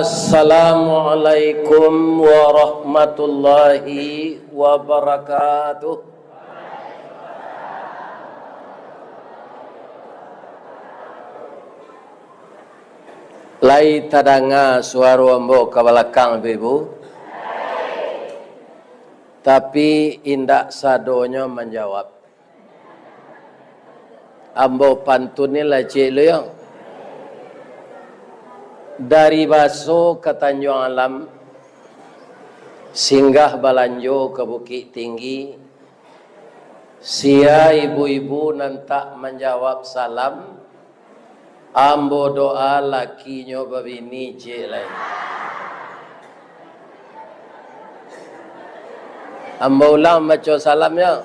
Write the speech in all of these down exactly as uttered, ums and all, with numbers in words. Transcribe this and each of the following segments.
Assalamualaikum warahmatullahi wabarakatuh. Lai tadanga suaro ambo ka balakang, Ibu-ibu? Tapi, indak sadonyo manjawab. Ambo pantun ni lah ciek lu, yo. Dari Baso ka Tanjuang Alam, singgah balanjo ka Bukik Tinggi, sia ibu-ibu nan tak manjawab salam, ambo doa lakinyo babini ciek lai. Ambo ulang baco salamnyo.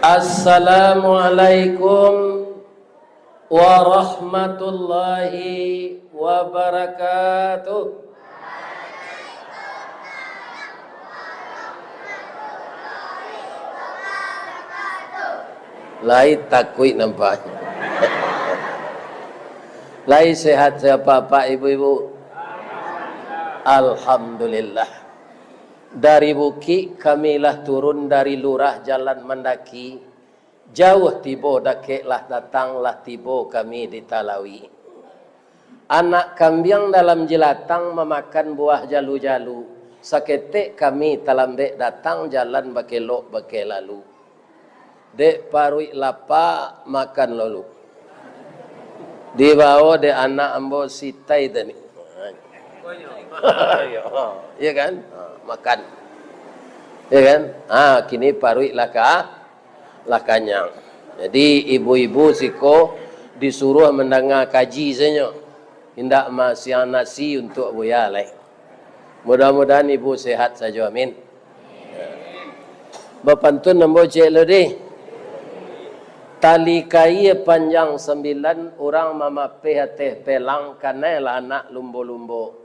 Assalamualaikum warahmatullahi wabarakatuh. Lai takuik nampaknyo. Lai sehat-sehat, Bapak, Ibu-ibu? Alhamdulillah. Dari bukik kami lah turun, dari lurah jalan mandaki. Jauah tibo, dakek lah datang, lah tibo kami di Talawi. Anak kambiang dalam jilatang mamakan buah jalu-jalu. Saketek kami talambek datang, jalan bakelok bakeh lalu. Dek paruik lapa, makan lalu. Dibawo dek anak ambo si Tai tadi. Iya kan? Ha, makan. Iya kan? Ha, kini paruik lah ka-, lah kanyang. Jadi, ibu-ibu siko disuruah mandanga kaji sajo. Indak masiang nasi untuak buya lai. Mudah-mudahan ibu sehat sajo, amin. Bapantun ambo ciek lo deh. Tali kaia panjang sambilan, urang mamapeh ateh pelang, kanailah anak lumbo-lumbo.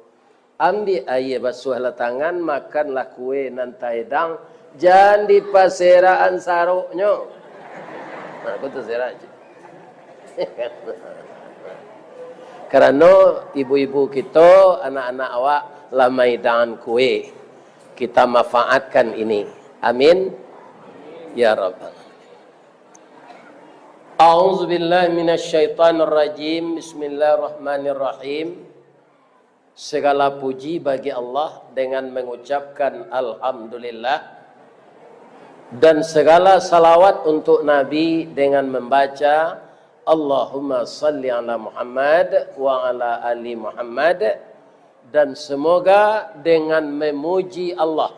Ambiak aia, basuahlah tangan, makanlah kue nan taedang, jan dipaserakan saroknyo. Nah, aku taserak je. Karano ibu-ibu kito, anak-anak awak lah maedangan kue. Kita manfaatkan ini. Amin. Ya Rabbal Alamin. A'udzubillahi minasyaitonirrajim. Bismillahirrahmanirrahim. Segala puji bagi Allah dengan mengucapkan Alhamdulillah, dan segala salawat untuk Nabi dengan membaca Allahumma salli ala Muhammad wa ala ali Muhammad, dan semoga dengan memuji Allah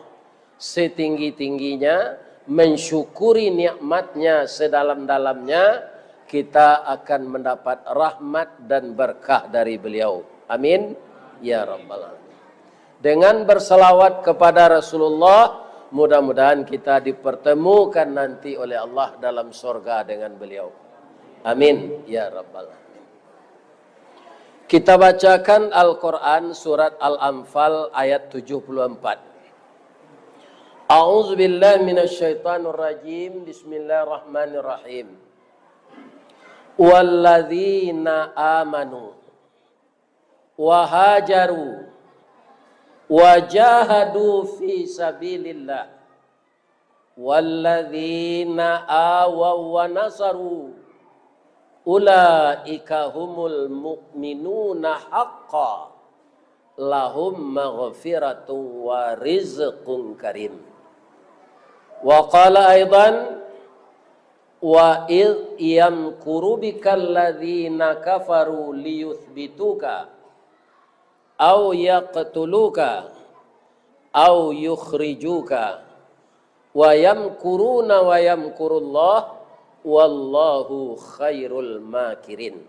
setinggi-tingginya, mensyukuri nikmat-Nya sedalam-dalamnya, kita akan mendapat rahmat dan berkah dari Beliau. Amin, ya Rabbal Alamin. Dengan bersalawat kepada Rasulullah, mudah-mudahan kita dipertemukan nanti oleh Allah dalam sorga dengan Beliau. Amin, ya Rabbal Alamin. Kita bacakan Al-Quran, surat Al-Anfal, ayat tujuh puluh empat. A'udzubillahi minasyaitonirrajim. Bismillahirrahmanirrahim. Walladzina amanu wa hajaru wa jahadu fi sabilillah, walladzina awaw wa nasaru, ulaika humul mu'minuna haqqan, lahum maghfiratun wa rizqun karim. Wa qala aidan, wa idh yamkuru bikal ladzina kafaru liyuthbituka, au yaqtuluka, au yukhrijuka, wa yamkuruna wa yamkurullah, wallahu khairul makirin.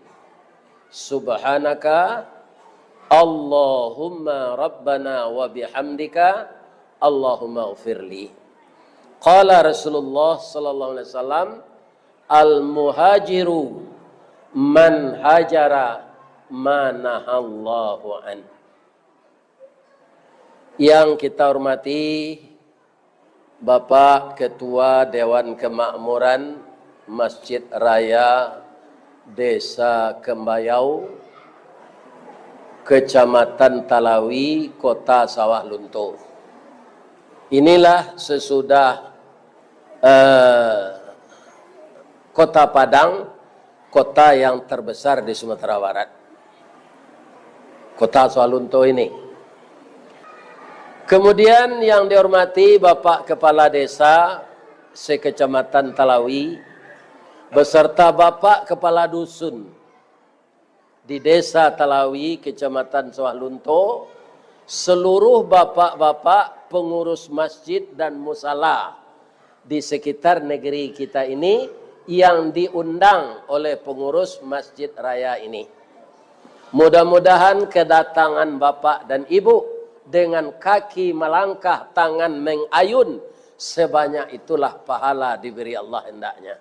Subhanaka Allahumma Rabbana wa bihamdika, Allahumma ghfirli. Qala Rasulullah sallallahu alaihi wasallam, "Al-muhajiru man hajara ma nahallahu an." Yang kita hormati Bapak Ketua Dewan Kemakmuran Masjid Raya Desa Kembayau, Kecamatan Talawi, Kota Sawah Lunto. Inilah sesudah, eh, Kota Padang, kota yang terbesar di Sumatera Barat. Kota Sawah Lunto ini. Kemudian yang dihormati Bapak Kepala Desa se-Kecamatan Talawi, beserta Bapak Kepala Dusun di Desa Talawi, Kecamatan Sawah Lunto, seluruh bapak-bapak pengurus masjid dan musala di sekitar negeri kita ini yang diundang oleh pengurus Masjid Raya ini. Mudah-mudahan kedatangan Bapak dan Ibu dengan kaki melangkah, tangan mengayun, sebanyak itulah pahala diberi Allah hendaknya.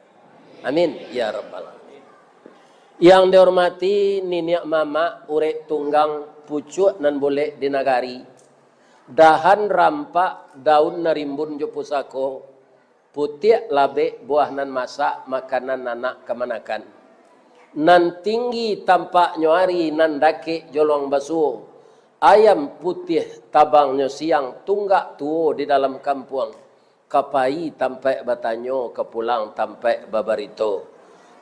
Amin, ya rabbal alamin. Yang dihormati niniak mamak, urek tunggang, pucuak nan bulek di nagari, dahan rampak, daun nan rimbun jo pusako, putiak labek, buah nan masak, makanan anak kamanakan. Nan tinggi tampaknyo ari, nan dakek jolong basuo, ayam putiah tabangnyo siang, tunggak tuo di dalam kampuang, ka pai tampaik batanyo, ka pulang tampaik babarito.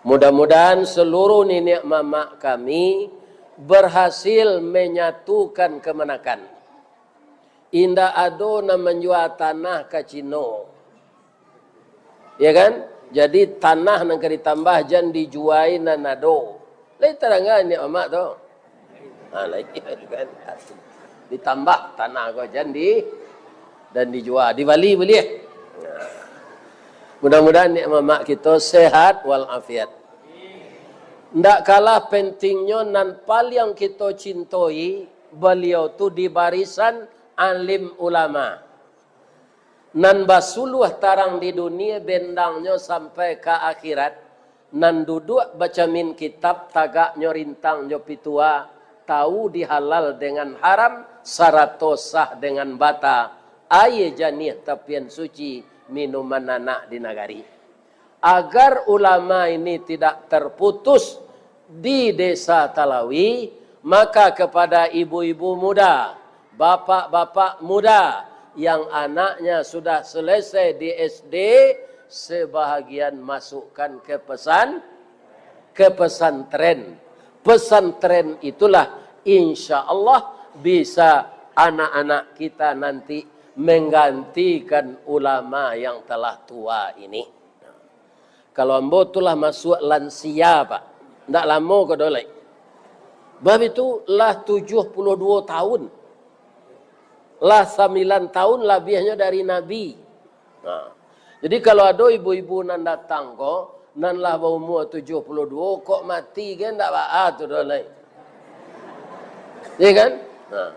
Mudah-mudahan seluruh niniak mamak kami berhasil menyatukan kamanakan. Indak ado nan manjua tanah ka Cino. Ya kan? Jadi, tanah nan ka ditambah jan dijuai nan ado. Lai tarang niniak mamak tu? Ha, lai, kan? Ditambah tanah ko jan di, dan dijua, dibali buliah. Nah. Mudah-mudahan niniak mamak kito sehat walafiat. Ndak kalah pentingnyo, nan paliang kito cintoi, baliau tu di barisan alim ulama. Nan basuluah tarang di dunia, bendangnyo sampai ka akhirat, nan duduak bacamin kitab, tagaknyo rintang jo pitua, tahu di halal dengan haram, sarato sah dengan bata, aia janiah tapian suci, minuman anak di nagari. Agar ulama ini tidak terputus di Desa Talawi, maka kepada ibu-ibu muda, bapak-bapak muda yang anaknya sudah selesai di S D, sebahagian masukkan ke pesan, ke pesantren. Pesantren itulah, insya Allah, bisa anak-anak kita nanti menggantikan ulama yang telah tua ini. Kalau ambo tu lah masuak lansia, Pak. Ndak lamo ko doh lai. Bab itu lah tujuh puluh dua tahun. Lah sambilan tahun labiahnyo dari Nabi. Nah. Jadi, kalau ado ibu-ibu nan datang ko, nan lah baumua tujuh puluh dua, kok mati, kan ndak baa tu doh lai. Ya kan? Nah.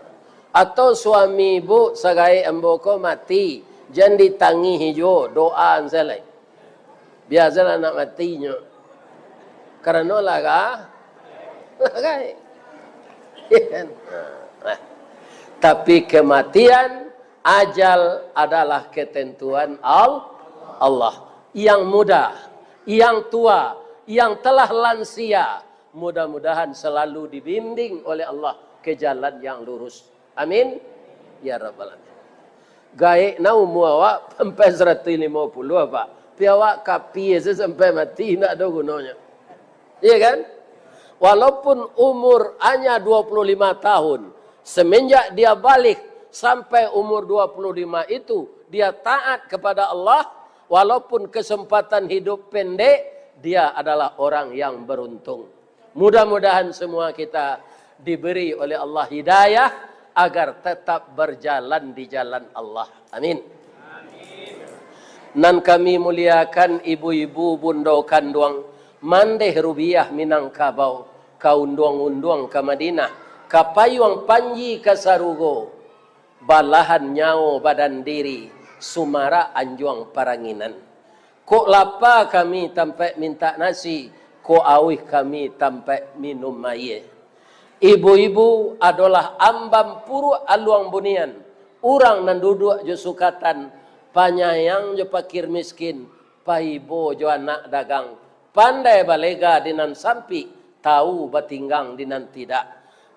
Atau suami ibu sagaek ambo ko mati, jan ditangih juo, doa an sajo lai. Biasolah nak mati nyo. Karano lah ga-, lah gaek. Iya kan? Nah. Tapi kematian, ajal adalah ketentuan Al-, Allah. Yang muda, yang tua, yang telah lansia, mudah-mudahan selalu dibimbing oleh Allah ke jalan yang lurus. Amin. Ya Rabbal Alamin. Gaek na umua awak sampai saratuih limo puluah, Pak. Pi awak kapia se sampai mati, indak ado gunonyo. Iya kan? Walaupun umur hanya dua puluh lima tahun, semenjak dia baligh sampai umur dua puluh lima itu, dia taat kepada Allah, walaupun kesempatan hidup pendek, dia adalah orang yang beruntung. Mudah-mudahan semua kita diberi oleh Allah hidayah agar tetap berjalan di jalan Allah. Amin. Nan kami muliakan ibu-ibu, bundo kanduang, mandeh Rubiah Minangkabau, ka unduang-unduang ka Madinah, ka payuang panji ka sarugo, balahan nyawo badan diri, sumarak anjuang paranginan. Kok lapa kami tampaik mintak nasi, kok auih kami tampaik minum aia. Ibu-ibu adolah ambam puruak aluang bunian, urang nan duduak jo sukatan, panyayang jo pakir miskin, paibo jo anak dagang, pandai balega di nan sampik, tahu batinggang di nan tidak.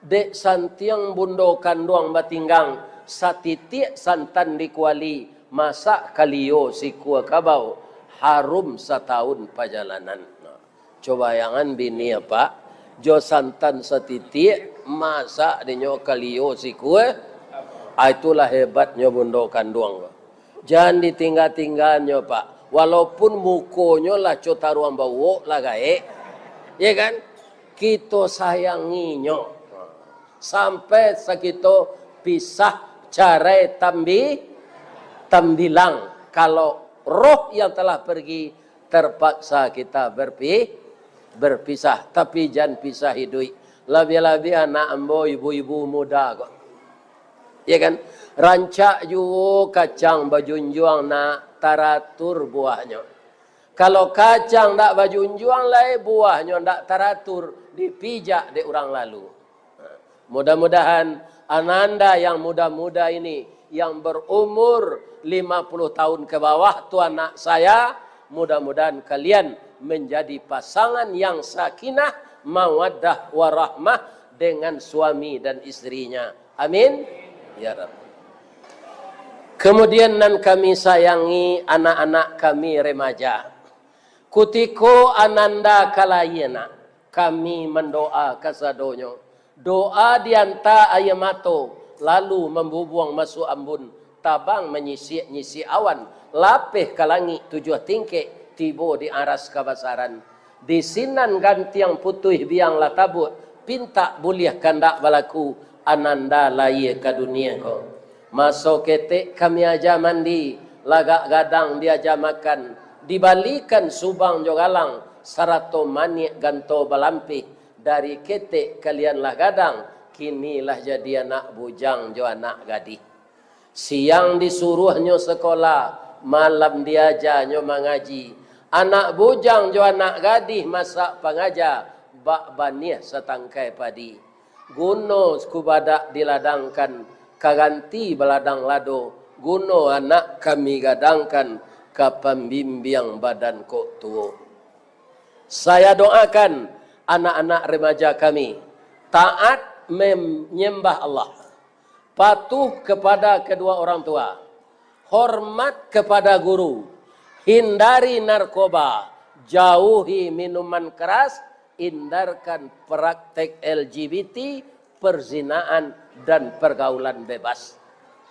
Dek santiang bundo kanduang batinggang, satitiak santan di kuali, masak kalio sikua kabau, harum satahun pajalanan. Nah, co bayangan bini apak, jo santan satitiak, masak dinyo kalio sikua, ah, itulah hebatnyo bundo kanduang ko. Jan ditingga-tinggannyo, Pak. Walaupun mukonyo lah co taruang bauok lah gaek, ya kan? Kito sayanginyo. Sampai sakito pisah carai tambi-, tambilang. Kalau roh yang telah pergi, terpaksa kita berpi-, berpisah. Tapi jan pisah iduik. Labiah-labiah anak ambo ibu-ibu muda ko. Ya kan? Rancak juo kacang bajunjuang nak taratur buahnyo. Kalau kacang ndak bajunjuang lai, buahnyo ndak taratur, dipijak dek urang lalu. Mudah-mudahan ananda yang muda-muda ini, yang berumur lima puluh tahun ke bawah tu anak saya, mudah-mudahan kalian menjadi pasangan yang sakinah, mawaddah, warahmah dengan suami dan istrinya. Amin. Ya Rabb. Kemudian nan kami sayangi anak-anak kami remaja. Kutiko ananda ka layie nak, kami mandoa kasadonyo. Doa dianta aia mato, lalu mambubuang masuak ambun, tabang manyisiak-nyisiak awan, lapeh ka langik tujuah tingkek, tibo di aras kabasaran. Di sinan gantiang putuih biang lah tabuak, pintak buliah kandak balaku, ananda layie ka dunie ko. Maso ketek kami aja mandi, lagak gadang diaja makan, dibalikan subang jo galang, sarato maniak ganto balampih, dari ketek kalian lah gadang, kini lah jadi anak bujang jo anak gadih. Siang disuruahnyo sakolah, malam diajanyo mangaji. Anak bujang jo anak gadih masak pangaja, bak baniah satangkai padi. Guno kubadak diladangkan, ka ganti baladang lado, guno anak kami gadangkan, ka pambimbiang badan kok tuo. Saya doakan anak-anak remaja kami taat menyembah Allah, patuh kepada kedua orang tua, hormat kepada guru, hindari narkoba, jauhi minuman keras, hindarkan praktek L G B T, perzinaan, dan pergaulan bebas.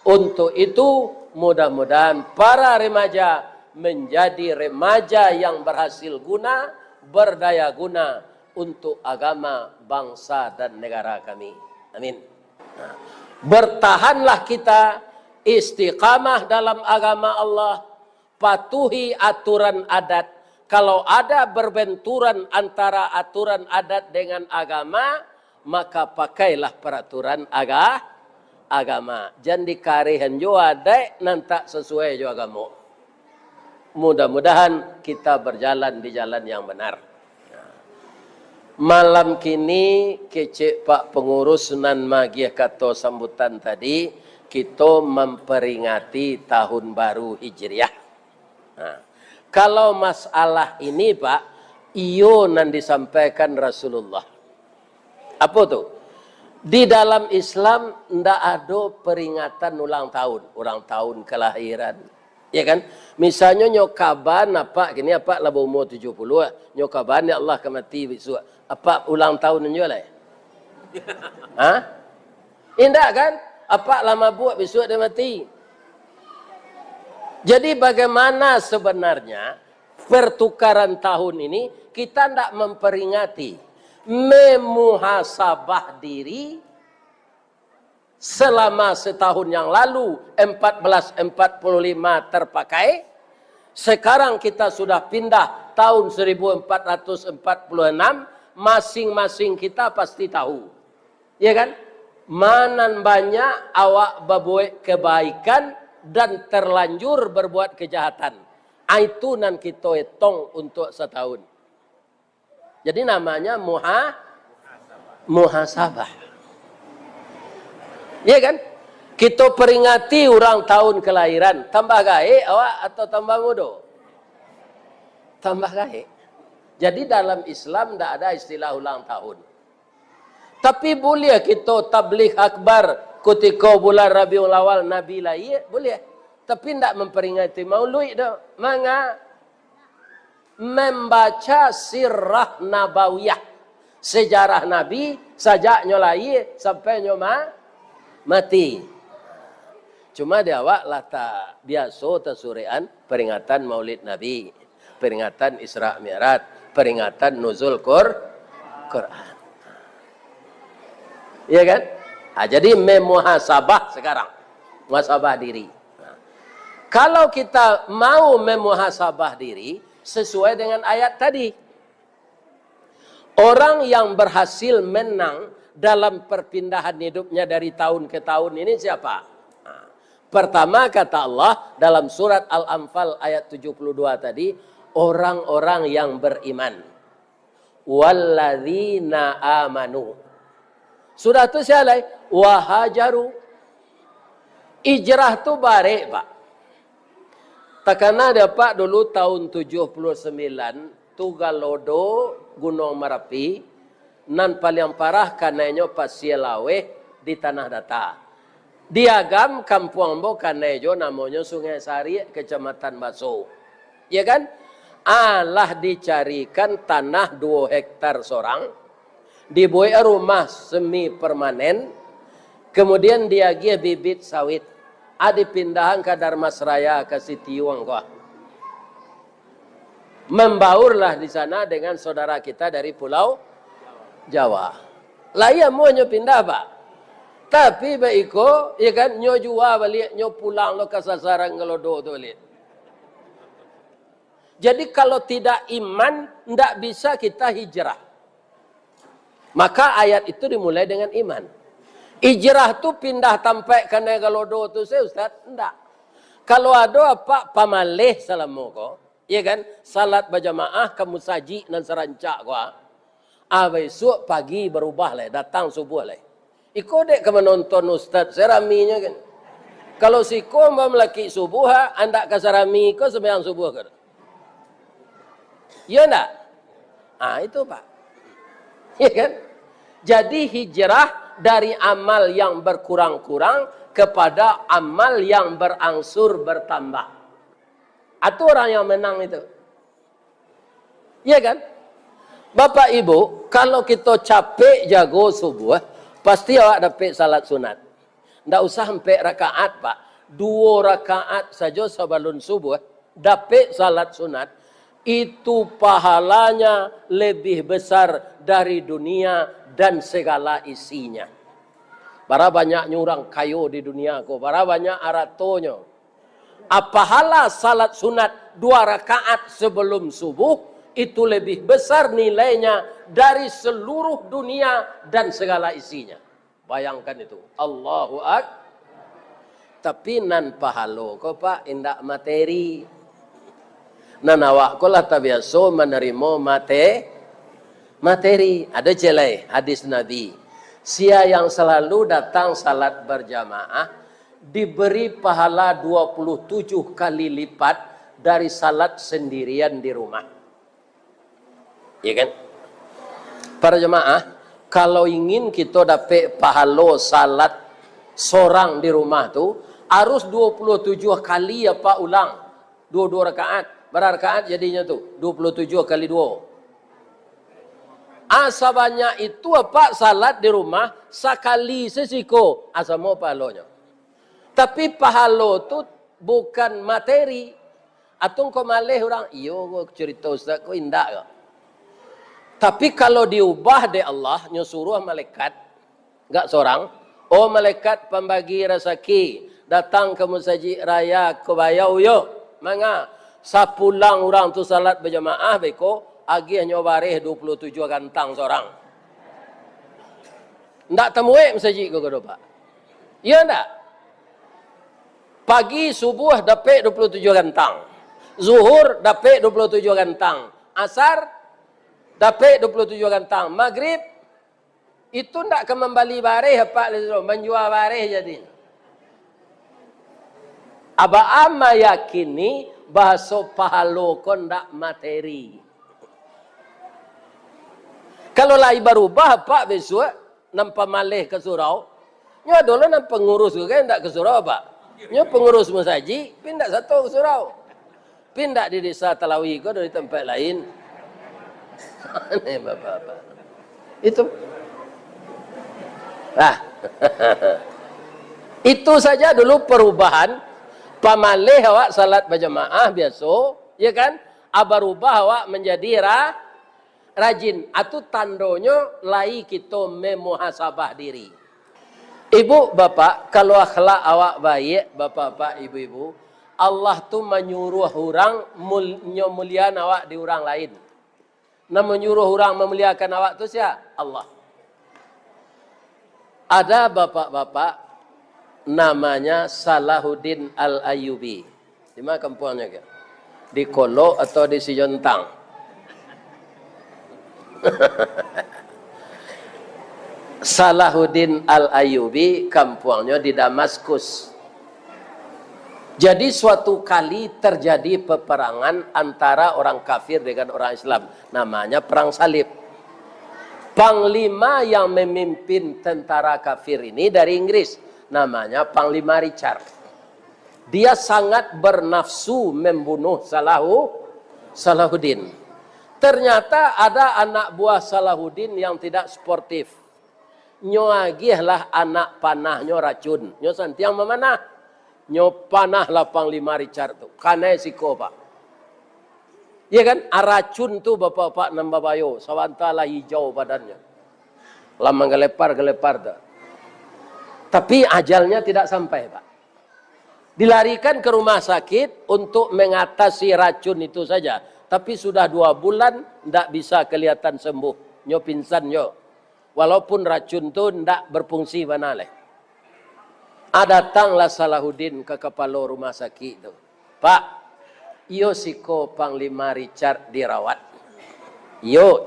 Untuk itu, mudah-mudahan para remaja menjadi remaja yang berhasil guna, berdaya guna untuk agama, bangsa, dan negara kami. Amin. Nah, bertahanlah kita istiqamah dalam agama Allah, patuhi aturan adat. Kalau ada berbenturan antara aturan adat dengan agama, maka pakailah peraturan aga-, agama. Jan dikarehan jo adaik nan tak sasuai jo agamo. Mudah-mudahan kita berjalan di jalan yang benar. Malam kini, kecek Pak Pengurus nan magiah kato sambutan tadi, kito mamperingati Tahun Baru Hijriah. Nah, kalau masalah ini, Pak, iyo nan disampaikan Rasulullah. Apo tu? Di dalam Islam ndak ado peringatan ulang tahun, ulang tahun kelahiran. Ya kan? Misalnyo nyo kaban apak kini, apak lah baumua tujuah puluah, nyo kaban, "Ya Allah, ka mati bisuak." Apak ulang tahun nyo lai? Ha? Indak kan? Apak lah mabuak, bisuak dia mati. Jadi bagaimana sebenarnya pertukaran tahun ini, kita ndak memperingati, memuhasabah diri selama setahun yang lalu, empat belas empat puluh lima terpakai, sekarang kita sudah pindah tahun seribu empat ratus empat puluh enam, masing-masing kita pasti tahu. Ya kan? Manan banyak awak babuek kebaikan dan terlanjur berbuat kejahatan. Ai tu nan kito etong untuk satahun. Jadi namanya muha-, muhasabah. Ya kan? Kito peringati urang tahun kelahiran, tambah gaek awak atau tambah mudo? Tambah gaek. Jadi dalam Islam ndak ada istilah ulang tahun. Tapi buliah kito tabligh akbar kutiko bulan Rabiul Awal Nabi lahia, buliah. Tapi ndak mamperingati Mauluik doh. Manga? Mambaca sirah nabawiyah, sejarah Nabi sajak nyo lahia sampai nyo ma-, mati. Cuma di awak lah ta-, biaso tasurekan peringatan Maulid Nabi, peringatan Isra Mi'raj, peringatan Nuzul Qur-, Quran. Iya kan? Ah, jadi memuhasabah sekarang. Muhasabah diri. Nah, kalau kita mau memuhasabah diri, sesuai dengan ayat tadi. Orang yang berhasil menang dalam perpindahan hidupnya dari tahun ke tahun ini siapa? Nah, pertama kata Allah dalam surat Al-Anfal ayat tujuh puluh dua tadi, orang-orang yang beriman. Walladzina amanu. Sudah tu sia lai? Wahajaru. Hijrah tu barek, Pak. Takana dek Apak dulu tahun tujuh puluh sembilan, tu Galodo, Gunuang Marapi, nan paliang parah kanainyo Pasia Laweh di Tanah Data. Di Agam, kampuang ambo kanai jo namonyo Sungai Sariak, Kecamatan Baso. Ya kan? Alah dicarikan tanah duo hektar sorang, dibuek rumah semi permanen, kemudian diagiah bibit sawit, a dipindahan ka Darmasraya, ka Sitiuang ko. Mambaurlah di sana dengan saudara kita dari Pulau Jawa. Lai amuahnyo pindah, Pak. Tapi baiko, ya kan, nyo jua baliak, nyo pulang lo ka sasaran Galodo tu baliak. Jadi, kalau tidak iman, ndak bisa kita hijrah. Maka ayat itu dimulai dengan iman. Hijrah tu pindah tampek kanai Galodo tu se, Ustaz? Ndak. Kalau ado Apak pamaleh salamo ko, ya kan, salat bajamaah ka musajik nan sarancak ko, ah, ah, bisuak pagi barubah lai, datang subuah lai. Iko dek ka manonton ustaz, se raminyo kan. Kalau siko malakik subuah, ah, ndak ka sarami ko sumbayang subuah ko. Iya ndak? Ah, itu, Pak. Iya kan? Jadi, hijrah dari amal yang berkurang-kurang kepada amal yang berangsur bertambah. Itu orang yang menang itu. Iya kan? Bapak Ibu, kalau kito capek jago subuah, pasti awak dapek salat sunat. Ndak usah ampek rakaat, Pak. Duo rakaat sajo sabalun subuah, dapek salat sunat, itu pahalanya lebih besar dari dunia dan segala isinya. Bara banyaknyo urang kayo di dunia ko, bara banyak aratonyo. A, pahala salat sunat dua rakaat sebelum subuh, itu lebih besar nilainya dari seluruh dunia dan segala isinya. Bayangkan itu. Allahu Ak-, tapi nan pahalo ko, Pak, indak materi. Nan awak ko lah tabiaso manarimo mate-, materi. Ado ciek lai hadis Nabi, sia yang selalu datang salat berjamaah, diberi pahala dua puluh tujuh kali lipat dari salat sendirian di rumah. Ya kan? Para jamaah, kalau ingin kito dapek pahalo salat sorang di rumah tu, harus dua puluh tujuh kali apak ulang. Duo-duo rakaat. Bara rakaat jadinyo tu? Dua puluh tujuh kali duo. Ah, sabanyak itu apak salat di rumah, sakali sasiko, ah, samo pahalonyo. Tapi pahalo tu bukan materi. Atau engkau maleh urang, iyo ko carito ustaz ko indak ko. Tapi kalau diubah dek Allah, nyo suruah malaikat, gak sorang, "Oh malaikat pambagi rasaki, datang ka musajik raya ko bayau yo." Manga, sapulang urang tu salat bajamaah beko, agiah nyo bareh dua puluh tujuah gantang sorang. Ndak tamuek musajik ko, ko doh, Pak. Iyo ndak? Pagi subuah dapek dua puluh tujuah gantang. Zuhur dapek dua puluh tujuah gantang. Asar dapek dua puluh tujuah gantang. Magrib, itu ndak ka mambali bareh, Pak, manjua bareh jadi. Abaa mayakini bahaso pahalo ko ndak materi. Kalau lai barubah, Pak, bisuak, nan pamaleh ka surau. Nyo ado lo nan pangurus ko kan, indak ka surau, Pak. Nyo pangurus masajik, tapi indak sato ka surau. Tapi indak di Desa Talawi ko, dari tampek lain. Aneh, Bapak-bapak. Itu. Ah. Itu saja dulu perubahan. Pamaleh awak salat bajamaah biaso, ya kan? Ah, barubah awak manjadi ra-, rajin. Atu tandonyo lai kito memuhasabah diri. Ibu, bapak, kalau akhlak awak baiak, bapak-bapak, ibu-ibu, Allah tu manyuruah urang mul-, nyo muliaan awak di urang lain. Nan manyuruah urang mamuliakan awak tu sia? Allah. Ada bapak-bapak namanya Salahuddin Al-Ayyubi. Di mana kampuangnyo, Kak? Di Kolok atau di Sijontang? Salahuddin Al-Ayyubi, kampuangnyo di Damaskus. Jadi, suatu kali terjadi peperangan antara orang kafir dengan orang Islam. Namanya Perang Salib. Panglima yang memimpin tentara kafir ini dari Inggris. Namanya Panglima Richard. Dia sangat bernafsu membunuh Salahu-, Salahuddin. Ternyata ada anak buah Salahuddin yang tidak sportif. Nyo agiahlah anak panahnyo racun. Nyo santiang mamanah. Nyo panahlah Panglima Richard tu. Kanai siko, Pak. Iya kan? Ah, racun tu, bapak-bapak, nan babayo. Sabanta lah hijau badannyo. Lah manggalepar-galepar tu. Tapi ajalnya tidak sampai, Pak. Dilarikan ke rumah sakit untuk mengatasi racun itu saja. Tapi sudah dua bulan, ndak bisa kelihatan sembuh. Nyo pingsan nyo. Walaupun racun tu ndak berfungsi bana lai. Ah, datanglah Salahuddin ka kapalo rumah sakik tu. "Pak, iyo siko Panglima Richard dirawat?" "Iyo."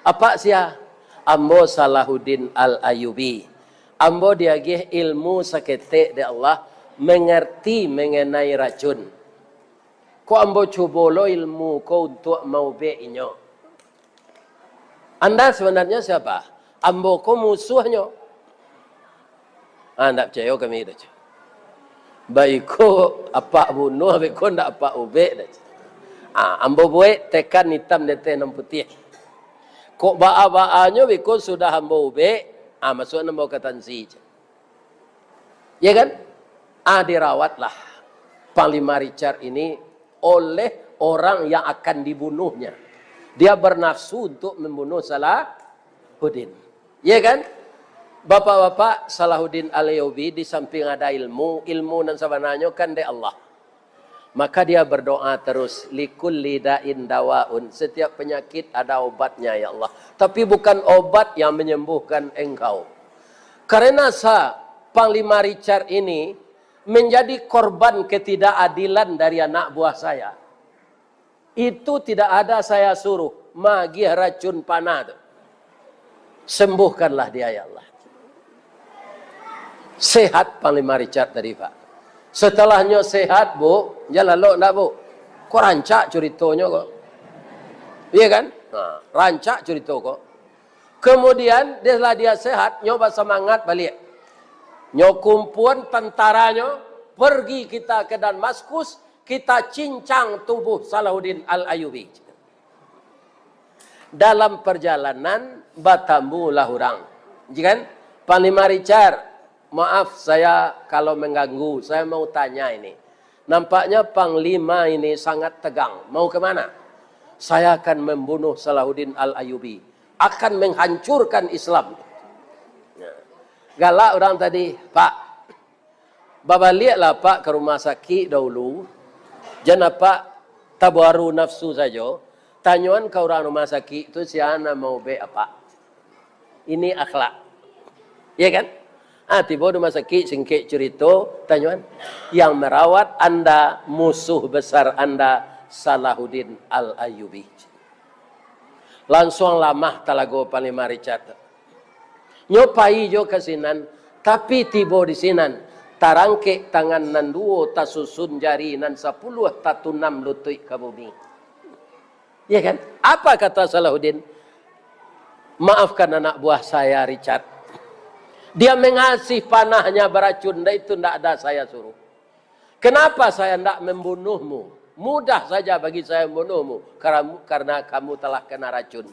"Apak sia?" "Ambo Salahuddin Al-Ayyubi. Ambo diagiah ilmu saketek dek Allah, mengerti mengenai racun. Kok ambo cubo lo ilmu ko untuak maubek inyo." "Anda sebenarnya siapa?" "Ambo ko musuahnyo." "Ah, ndak picayo kami doh, cu. Baiko apak bunuah, baiko ndak apak ubek doh, cu. Ah, ambo buek tekan itam di ateh nan putiah. Kok baa-baanyo baiko sudah ambo ubek, ah, masuakan ambo ka tansi, cu." Ya kan? Ah, dirawatlah Panglima Richard ini oleh orang yang akan dibunuhnya. Dia bernafsu untuk membunuh Salahuddin. Ya kan? Bapak-bapak, Salahuddin Al-Ayyubi di samping ada ilmu, ilmu nan sabananyo kan dek Allah. Maka dia berdoa terus, "Likulli da'in dawaun." Setiap penyakit ada obatnya, ya Allah. Tapi bukan obat yang menyembuhkan engkau. Karena sa-, Panglima Richard ini menjadi korban ketidakadilan dari anak buah saya. Itu tidak ada saya suruh, magiah racun panah tu. Sembuhkanlah dia, ya Allah. Sehat Panglima Richard tadi, Pak. Setelahnyo sehat, Bu, jan lalok ndak, Bu? Kok rancak curitonyo kok? Iya kan? Nah, rancak curito kok. Kemudian, setelah dia sehat, nyo basamangat baliak. Nyo kumpuan tantaranyo, pergi kita ke Damaskus, kita cincang tubuh Salahuddin Al-Ayyubi. Dalam perjalanan, batamulah urang. Ji kan? "Panglima Richard, maaf saya kalau mengganggu, saya mau tanya ini. Nampaknya Panglima ini sangat tegang. Mau ke mana?" "Saya akan membunuh Salahuddin Al-Ayyubi. Akan menghancurkan Islam." Nah, galak urang tadi, "Pak, babaliaklah apak ka rumah sakik dahulu. Jan apak tabaru nafsu sajo. Tanyoan ka urang rumah sakik tu, sia nan maubek apak." Ini akhlak. Ya kan? Ah, tibo di rumah sakik, singkek curito, tanyoan, "Yang merawat anda, musuh besar anda, Salahuddin Al-Ayyubi." Lansuang lamah talago Panglima Richard tu. Nyo pai jo ka sinan, tapi tibo di sinan, tarangkek tangan nan duo, tasusun jari nan sapuluah, tatunam lutuik ka bumi. Ya kan? Apa kata Salahuddin? Maafkan anak buah saya, Richard. Dia mengasih panahnya beracun, dan itu ndak ada saya suruh. Kenapa saya ndak membunuhmu? Mudah saja bagi saya membunuhmu, karena, karena kamu telah kena racun.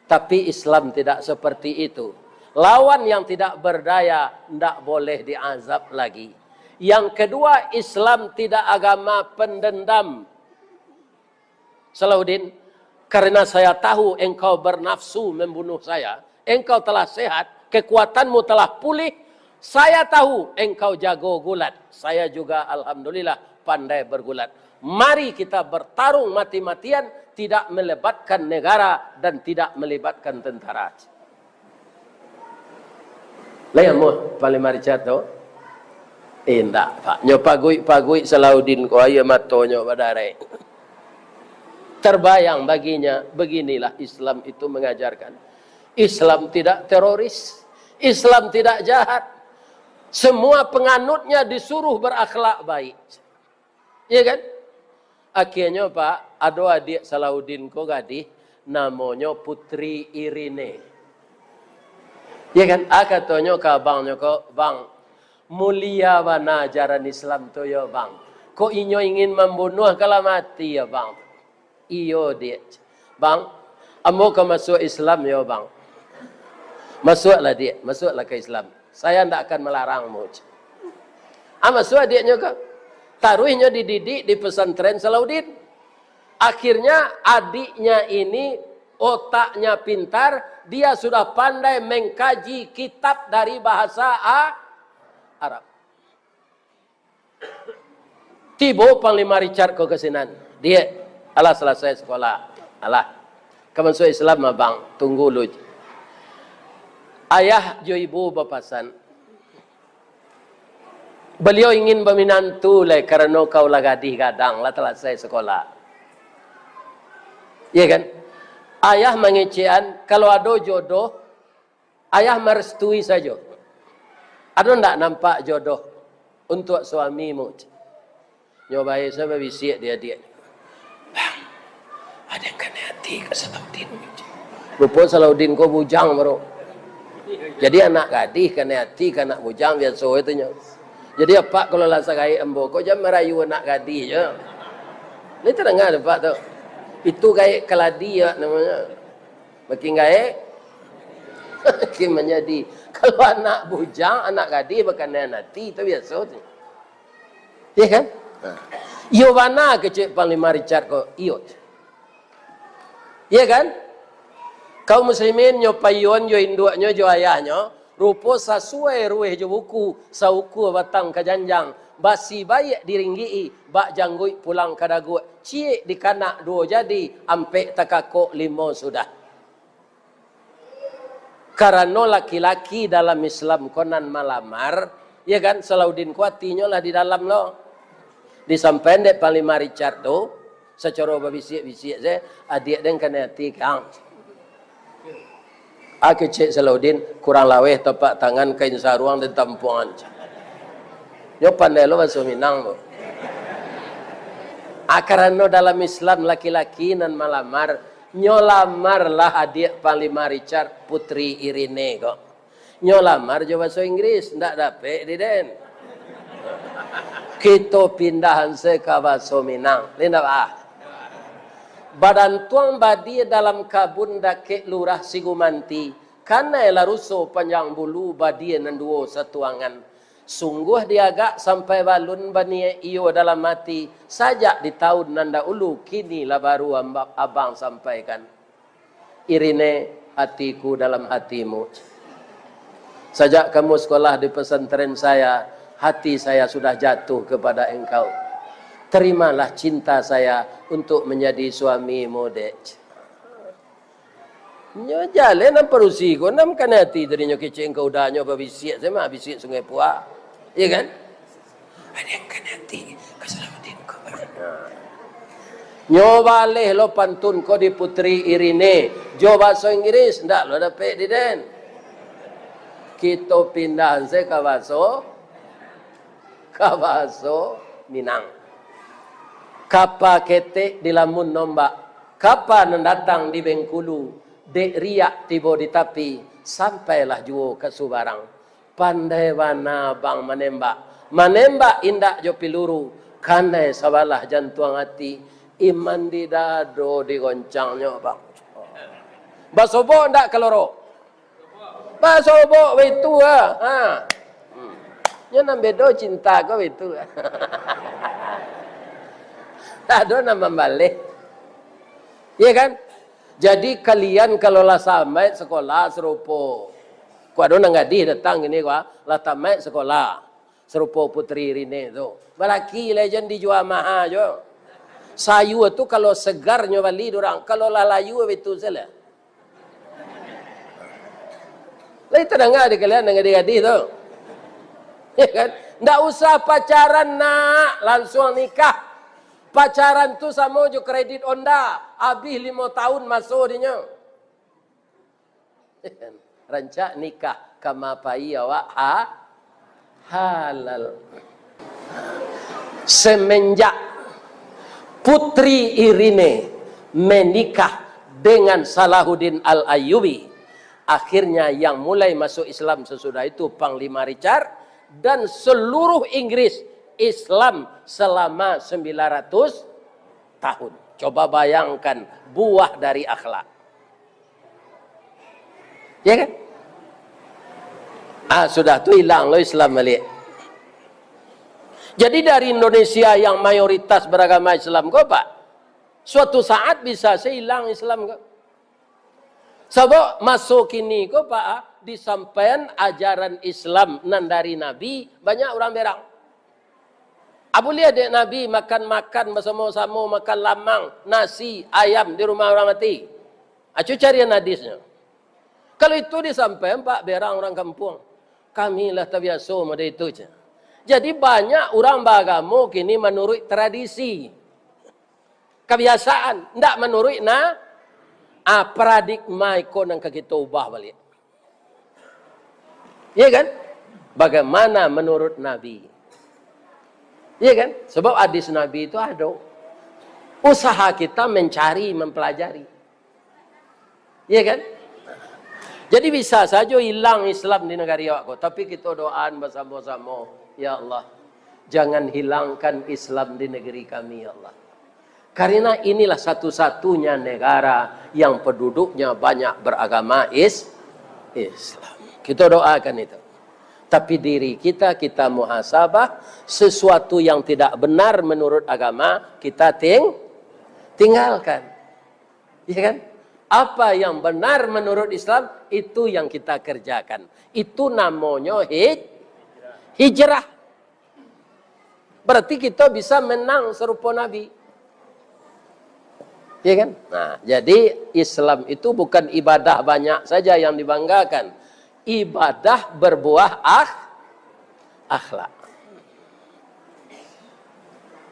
Tapi Islam tidak seperti itu. Lawan yang tidak berdaya ndak boleh diazab lagi. Yang kedua, Islam tidak agama pendendam. Salahuddin, karena saya tahu engkau bernafsu membunuh saya, engkau telah sehat, kekuatanmu telah pulih, saya tahu engkau jago gulat, saya juga alhamdulillah pandai bergulat. Mari kita bertarung mati-matian, tidak melibatkan negara dan tidak melibatkan tentara. Lai amuah Panglima Richard tu? Indak, Pak. Nyo paguik-paguik Salahuddin ko, aia matonyo badarek. Terbayang baginya, beginilah Islam itu mengajarkan. Islam tidak teroris. Islam tidak jahat. Semua penganutnya disuruh berakhlak baik. Iya kan? Akhirnyo, Pak, ado adiak Salahuddin ko gadih, namonyo Putri Irine. Iya kan? Ah, katonyo ka abangnyo ko, "Bang, mulia bana ajaran Islam tu yo, Bang. Kok inyo ingin mambunuah, ka lah mati yo, Bang." "Iyo, Diak." "Bang, ambo ka masuak Islam yo, Bang." "Masuaklah, Diak, masuaklah ka Islam. Saya ndak akan melarangmu." Ah, masuak adiaknyo ko. Taruihnyo dididik di pesantren Salahuddin. Akhirnya adiknya ini otaknya pintar, dia sudah pandai mengkaji kitab dari bahasa A-, Arab. Tibo Panglima Richard ko ka sinan. "Diak, alah salasai sakolah. Alah. Ka masuak Islam, Abang. Tunggu lu." Ayah jo ibu bapasan, "Baliau ingin baminantu lai, karano kau lah gadih gadang, lah talasai sakolah." Iya kan? Ayah mangecekan, kalau ado jodoh, ayah marestui sajo. "Ado ndak nampak jodoh untuak suamimu?" Nyo bae sajo babisiak di adiak. "Bang, ado nan kanai ati ka Salahuddin." Rupo Salahuddin ko bujang baru. Jadi anak gadih kanai ati ka anak bujang, biaso itu nyo. Jadi apak kalau lah sagaek ambo ko, jan marayu anak gadih jo. Ni tadanga dek apak tu. Itu gaek kaladi yo namonyo. Makin gaek, makin manjadi. Kalau anak bujang, anak gadih bakanai ati, itu biaso tu. Iya kan? Nah. Iyo bana kecek Panglima Richard ko, iyo. Iya kan? Kaum muslimin, nyo paiyoan jo induaknyo, jo ayahnyo, rupo sasuai ruweh jo buku, saukua batang ka janjang, basi baiak diringgik-i, bak jangguik pulang ka daguak, ciek dikanak duo jadi, ampek takakok limo sudah. Karano laki-laki dalam Islam ko nan malamar, ya kan, Salahuddin ko atinyo lah di dalam lo. Disampaian dek Panglima Richard tu, sacaro babisiak-bisiak se, "Adiak den kanai ati, Kang." Ah, kecek Salahuddin, kurang laweh tapak tangan kain saruang den tampuangan. Nyo pandai lo baso Minang tu. Ah, karano dalam Islam laki-laki nan malamar, nyo lamarlah adiak Panglima Richard, Putri Irene ko. Nyo lamar jo baso Inggris, ndak dapek di den. Kito pindahan se ka baso Minang. Ni ndak bah. Badantuang badia dalam kabun dakek Lurah Sigumanti, kanai laruso panjang bulu badia nan duo satuangan. Sungguah diagak sampai balun baniaik iyo dalam ati, sajak di taun nan dahulu, kini lah baru amba-, abang sampaikan. Irine, hatiku dalam hatimu. Sajak kamu sekolah di pesantren saya, hati saya sudah jatuh kepada engkau. Terimalah cinta saya untuk menjadi suamimu, Dek. Nyo jaleh nan padusi ko, nan kanai ati tadi nyo kecek ka udanyo babisiak, sama bisiak Sungai Puak. Iya kan? Ado nan kanai ati ka Salahuddin ko. Nyo baleh lo pantun ko di Putri Irine. Jo baso Inggris, ndak lo dapek di den. Kito pindahan se ka baso, ka baso Minang. Kapa ketek dilamun ombak, kapa nan datang di Bengkulu, Dek riak tibo di tapi, sampailah juo ka subarang. Pandai bana bang manembak. Manembak indak jo piluru, kanai sabalah jantuang ati. Iman di dado digoncangnyo, bang. Basobok ndak kaloro? Basobok baitu ah. Ha. Hmm. Nyo nan bedo cinta ko baitu. Tak ado nan mambaleh. Iya kan? Jadi kalian kalau lah samaik sekolah sarupo. Ko ado nan gadih datang kini ko, ah, lah tamaik sekolah. Sarupo Putri Rine tu. Balaki lah jan dijua maha jo. Sayua tu kalau segar nyo bali durang, kalau lah layu baitu salah. Lai tadanga di kalian nan gadih-gadih tu. Ya kan? Ndak usah pacaran nak, lansuang nikah. Pacaran tu samo jo kredit Honda, abih limo tahun maso dinyo. Rancak nikah, kama pai awak ha-, halal. Semenjak Putri Irene menikah dengan Salahuddin Al-Ayyubi, akhirnya yang mulai masuk Islam sesudah itu Panglima Richard, dan seluruh Inggris Islam selama sembilan ratus tahun. Coba bayangkan buah dari akhlak. Ya kan? Ah, sudah tu hilang lo Islam balik. Jadi dari Indonesia yang mayoritas beragama Islam ko, Pak, suatu saat bisa se hilang Islam ko. Sabab maso kini ko, Pak, ah, disampaian ajaran Islam nan dari Nabi, banyak urang berang. Ah, buliah dek Nabi makan-makan basamo-samo, makan lamang, nasi, ayam di rumah urang mati? Acu carian hadisnyo. Kalau itu disampaian, Pak, berang urang kampuang. Kami lah tabiaso model itu, ceh. Jadi banyak urang baagamo kini manuruik tradisi. Kabiasaan, ndak manuruik na-, ah, paradigma iko nan ka kito ubah baliak. Iya kan? Bagaimana menurut Nabi? Iya kan? Sebab hadis Nabi itu ada. Usaha kita mencari, mempelajari. Iya kan? Jadi bisa saja hilang Islam di negeri awak ko, tapi kita doaan bersama-sama, "Ya Allah, jangan hilangkan Islam di negeri kami, ya Allah." Karena inilah satu-satunya negara yang penduduknya banyak beragama is-, Islam. Kita doakan itu. Tapi diri kita, kita muhasabah, sesuatu yang tidak benar menurut agama, kita ting-, tinggalkan. Ya kan? Apa yang benar menurut Islam, itu yang kita kerjakan. Itu namonyo hij-, hijrah. Berarti kita bisa menang serupa Nabi. Ya kan? Nah, jadi Islam itu bukan ibadah banyak saja yang dibanggakan. Ibadah berbuah akh-, akhlak.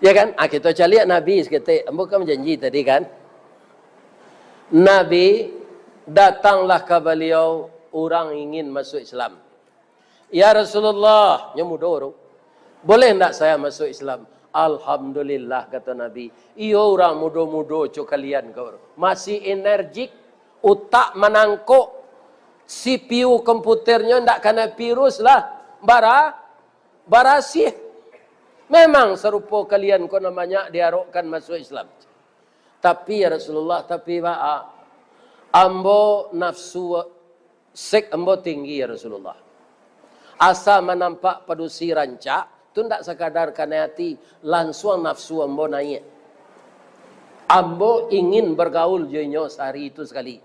Ya kan? Ah, kita caliak Nabi saketek. Ambo kan janji tadi kan? Nabi, datanglah ka baliau urang ingin masuk Islam. "Ya Rasulullah," nyo mudo tu, "boleh ndak saya masuk Islam?" "Alhamdulillah," kato Nabi, "iyo urang mudo-mudo co kalian ko, masih energik, utak manangkok, C P U komputernyo ndak kanai virus lah, bara-, barasiah. Memang sarupo kalian ko nan banyak diarokkan masuk Islam." "Tapi, ya Rasulullah, tapi baa, ambo nafsu seks ambo tinggi, ya Rasulullah. Asa manampak padusi rancak, tu ndak sakadar kanai ati, lansuang nafsu ambo naiak. Ambo ingin bergaul jo inyo sahari itu sakali."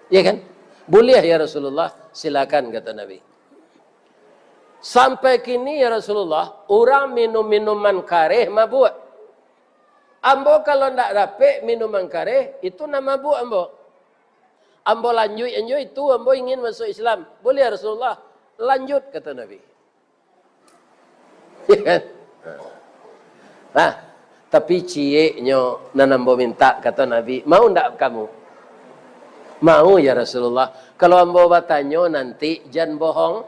Ya kan? "Buliah, ya Rasulullah, silakan," kato Nabi. "Sampai kini, ya Rasulullah, urang minum minuman kareh mabuak. Ambo kalau ndak dapek minuman kareh, itu nan mabuak ambo. Ambo lanjuik anjo itu, ambo ingin masuk Islam." "Buliah, ya Rasulullah, lanjut," kato Nabi. Nah, tapi cieknyo nan ambo mintak, kato Nabi, "Mau ndak kamu?" "Mau, ya Rasulullah. Kalau ambo batanyo nanti, jan bohong.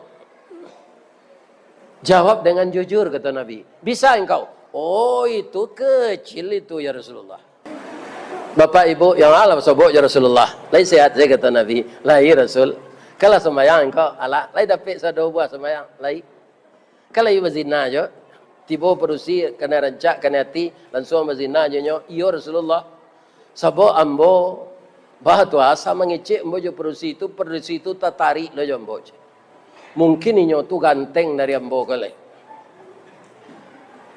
Jawab dengan jujur," kato Nabi. "Bisa engkau?" "Oh, itu kecil itu, ya Rasulullah." Bapak ibu yang alah sobok jo Rasulullah. Lai sehat se, kato Nabi. Lai, Rasul. Kalah sumbayang engkau, alah. Lai dapek sado buah sumbayang. Lai. Kan lai bazina jo. Tibo padusi kanai rancak, kanai ati, lansuang bazina jo nyo. Iyo, Rasulullah. Sabab ambo, bah tu asa mangecek ambo jo padusi tu, padusi tu tatarik lo jo ambo, cek. Mungkin inyo tu ganteng dari ambo ko lai.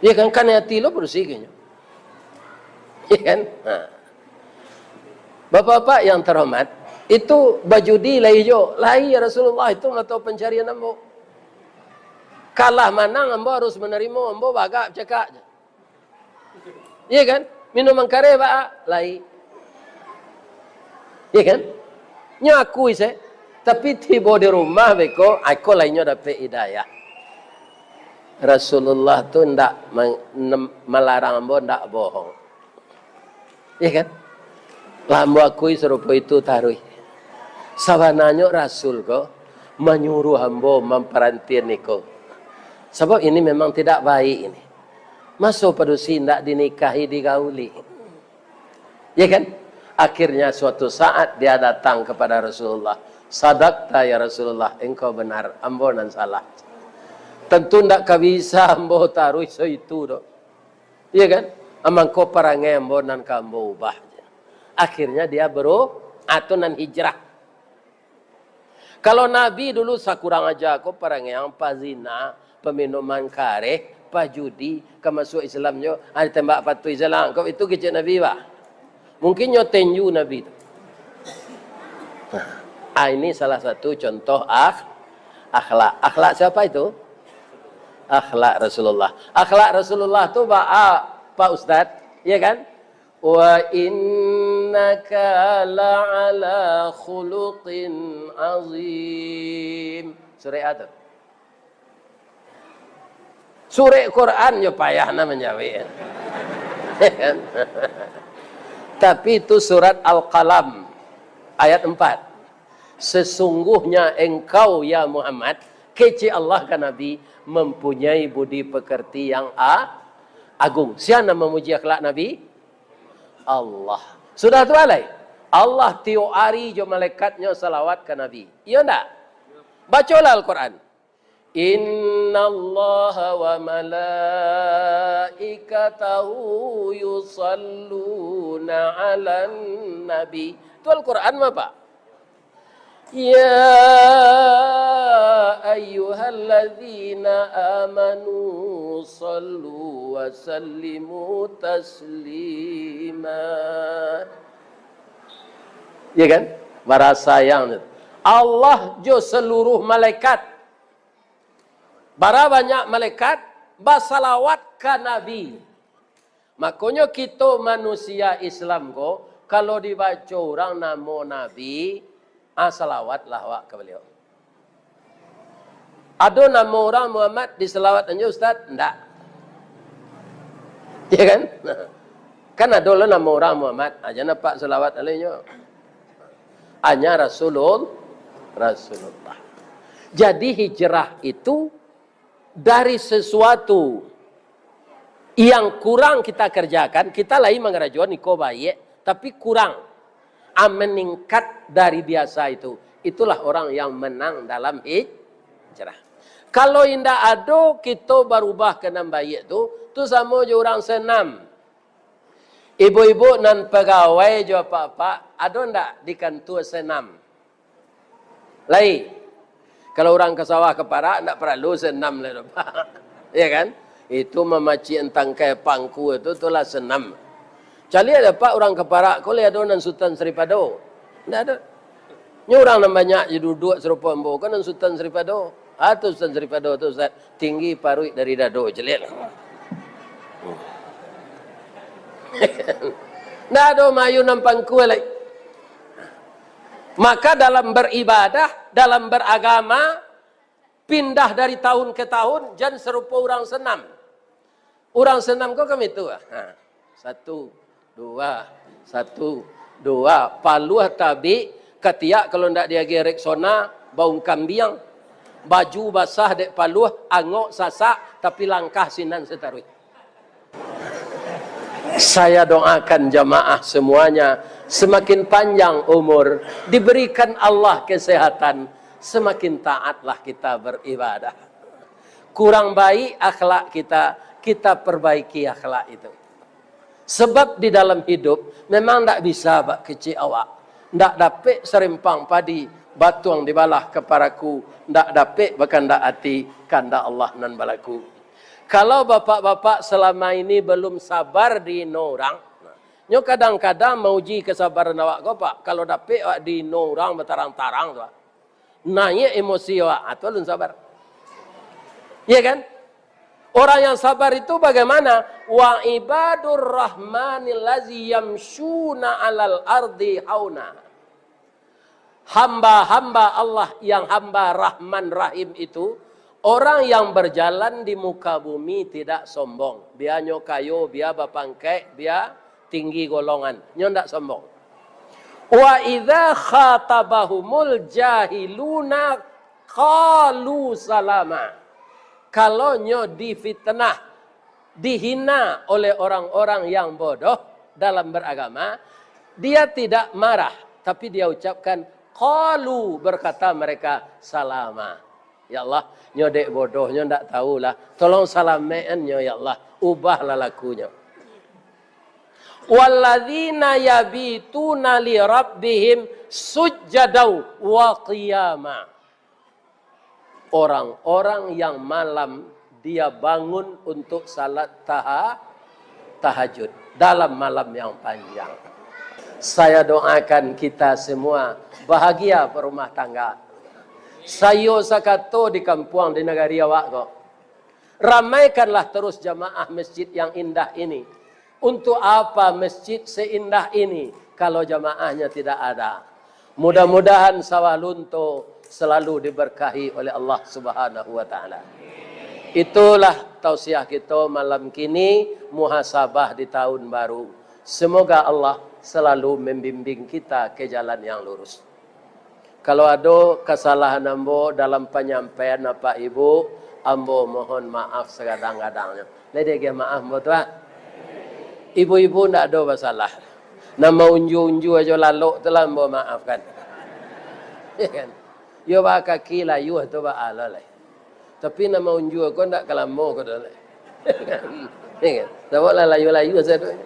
Iyo kan, kanai ati lo padusi ko nyo. Iyo kan? Ha. Bapak-bapak yang terhormat, itu bajudi lai jo. Lai, ya Rasulullah, itu mato pancarian ambo. Kalah manang ambo harus manarimo, ambo bagak cakak je. Iya kan? Minuman kareh baa? Lai. Iya kan? Nyo akui se. Tapi tibo di rumah beko, ai ko lai nyo dapek hidayah. Rasulullah tu ndak ma-, nem-, malarang ambo ndak bohong. Iya kan? Lah ambo akui sarupo itu taruih. Sabananyo Rasul ko manyuruah ambo mamparantian iko. Sabab ini memang tidak baik ini. Maso padusi indak dinikahi, digauli. Ya kan? Akhirnya suatu saat dia datang kepada Rasulullah. "Sadakta ya Rasulullah, engkau benar, ambo nan salah. Tentu ndak ka bisa ambo taruih saitu doh." Iya kan? Amangko parangai ambo nan ka ambo ubah. Akhirnya dia beru-, atau nan hijrah. Kalau Nabi dulu sakurang aja ko, parangaian, pazina, paminuman kareh, pajudi, ka masuak Islam nyo, ah, ditembak patuih salang. Kok itu kecek Nabi, bah? Mungkin nyo tenju Nabi tu. Ah, ini salah satu contoh akh-, akhlak. Akhlak siapa itu? Akhlak Rasulullah. Akhlak Rasulullah tu baa, Pak Ustaz, ya kan? "Wa innaka la'ala khuluqin azim." Surek a tu? Surek Quran jo payah nah manjawek. Tapi itu surat Al-Qalam ayat empat. "Sesungguhnya engkau, ya Muhammad," kecek Allah ka Nabi, "mempunyai budi pekerti yang a-, agung." Sia nan mamuji akhlak Nabi? Allah. Sudah tu alai, Allah tiok ari jo malaikat-Nyo salawat ka Nabi. Iyo ndak? Bacolah Al-Quran. "Innallaha wa malaikatahu yusalluna 'alan nabi." Tu Al-Quran mah, Pak. "Ya ayyuhalladzina amanu sallu wa sallimu taslima." Ya kan? Bara sayang tu. Allah jo saluruh malaikat. Bara banyak malaikat basalawat ka Nabi. Makonyo kito manusia Islam ko, kalau dibaco urang namo Nabi, ah, salawatlah awak ka baliau. Ado namo urang Muhammad disalawat anjo, Ustaz? Ndak. Ya kan? Kan ado lo namo urang Muhammad, aja nampak salawat alainyo. Hanya Rasulul-, Rasulullah. Jadi hijrah itu dari sesuatu yang kurang kita kerjakan, kita lai mangarajoan iko baiak, tapi kurang. Ah, meningkat dari biasa itu. Itulah orang yang menang dalam hijrah. Kalau indak ado kito barubah ka nan baiak tu, tu samo jo urang senam. Ibu-ibu nan pagawai jo apak-apak, ado ndak di kantua senam? Lai. Kalau urang ka sawah ka parak, ndak paralu senam lai doh, Pak. Ya kan? Itu mamacik tangkai pangku itu, itulah senam. Caliak dek Apak urang ka parak ko, lai ado nan Sutan Saripado? Ndak ado. Nyo urang nan banyak je duduak sarupo ambo ko nan Sutan Saripado. Ah, tu Sutan Saripado tu, Ustaz. Tinggi paruik dari dado, caliak. Ndak ado maayun nan pangku lai. Maka dalam beribadah, dalam beragama, pindah dari tahun ke tahun, jan sarupo urang senam. Urang senam ko kan itu, ah. Ha. Satu, dua, satu, dua. Paluah tabik, katiak kalau ndak diagiah Rexona, baung kambiang. Baju basah dek paluah, angok sasak, tapi langkah sinan sataruih. Saya doakan jamaah semuanya semakin panjang umur, diberikan Allah kesehatan, semakin taatlah kita beribadah. Kurang baik akhlak kita, kita perbaiki akhlak itu. Sebab di dalam hidup memang ndak bisa bak kecek awak. Ndak dapek sarimpang padi batuang dibalah ka paraku, ndak dapek bakandak ati, kandak Allah nan balaku. Kalau bapak-bapak salama ini balum sabar diino urang, nyo kadang-kadang mauji kasabaran awak ko, Pak. Kalau dapek awak diino urang batarang-tarang tu, Pak, naiak emosi awak, ah, tu alun sabar. Iya kan? Orang yang sabar itu bagaimana? "Wa ibadur rahmanil lazi yamsyuna alal ardi hauna." Hamba-hamba Allah yang hamba Rahman Rahim itu, orang yang berjalan di muka bumi tidak sombong. Bia nyo kayo, bia bapangkek, bia tinggi golongan, nyo ndak sombong. "Wa idza khatabahumul jahiluna qalu salama." Kalau nyo difitnah, dihina oleh orang-orang yang bodoh dalam beragama, dia tidak marah, tapi dia ucapkan, qalu, berkata mereka, "Salama." Ya Allah, nyo dek bodoh, nyo ndak tahulah. Tolong salamekan nyo, ya Allah. Ubahlah lakunyo. "Walladzina yabituna li rabbihim sujjadau wa qiyama." Orang-orang yang malam dia bangun untuk salat taha-, tahajud dalam malam yang panjang. Saya doakan kita semua bahagia berumah tangga. Sayo sakato di kampuang, di nagari awak ko. Ramaikanlah terus jamaah masjid yang indah ini. Untuk apa masjid seindah ini kalau jamaahnya tidak ada? Mudah-mudahan Sawah Lunto selalu diberkahi oleh Allah Subhanahu wa Ta'ala. Itulah tausiah kita malam kini, muhasabah di tahun baru. Semoga Allah selalu membimbing kita ke jalan yang lurus. Kalau ado kasalahan ambo dalam panyampaian Bapak Ibu, ambo mohon maaf sagadang-gadangnyo. Lai diagiah maaf ambo tu, ah? Ibu-ibu ndak ado basalah. Nan maunjua-unjua jo lalok tu lah ambo maafkan. Ya kan? Yo bakaki layuah tu baa lo lai. Tapi nan maunjua ko ndak ka lamo ko doh lai. Ya kan? Sabab lah layuah-layuah sadoe.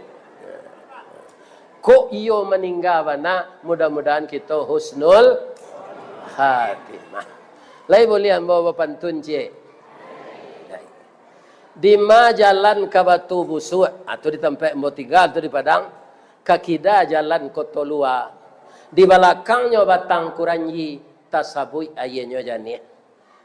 Kok iyo maningga bana, mudah-mudahan kito husnul khatimah. Lai buliah ambo bapantun ciek? Dima jalan ka Batu Busuak, ah, tu di tampek ambo tingga tu di Padang, ka kida jalan Koto Lua. Di balakangnyo Batang Kuranji, tasabuik aianyo janiah.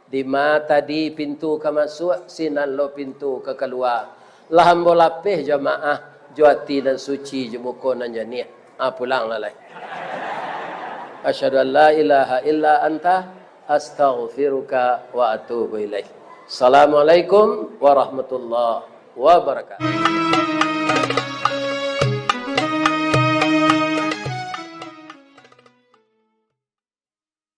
Dima tadi pintu ka masuak, sinan lo pintu ka kalua. Lah ambo lapeh jamaah, jo ati nan suci, jo muko nan janiah. Ah, pulang lah lai. Asyhadu an la ilaha illa anta, astaghfiruka wa atubu ilaik. Assalamualaikum warahmatullahi wabarakatuh.